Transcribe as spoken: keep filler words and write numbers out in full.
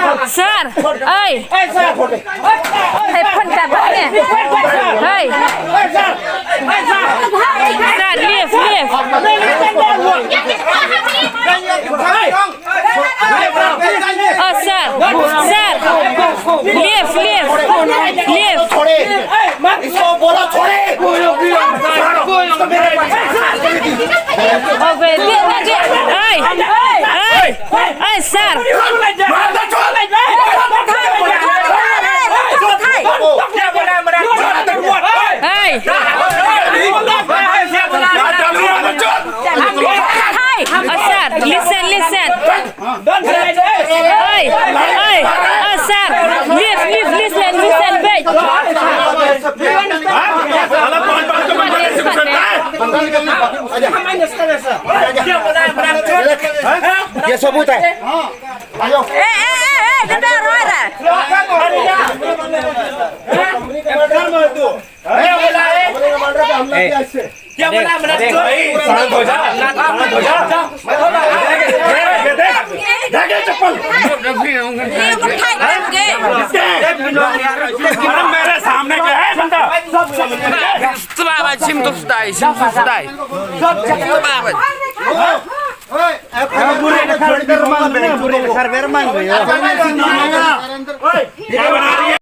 Sir, oi. Hey, phone ka ba ne. Hey. Sir, leave, leave. Oh, sir. Sir. Leave, leave. Leave. इसको बोला छोड़े। Hey, hey, hey, sir. Hey. Hey, sir, listen, listen. Hey, hey, sir. Leave, leave, listen, listen, wait. ये सबूत है। ए, ए, ए, ए, नंदा रोरा। क्या बोला है? शांत हो जा, शांत हो जा। ये देख, ये देख, देख ये चप्पल। ये उठाई करके। किसके? मेरे सामने क्या है बंदा? Babaji, sim to stai, sim to stai. Babaji.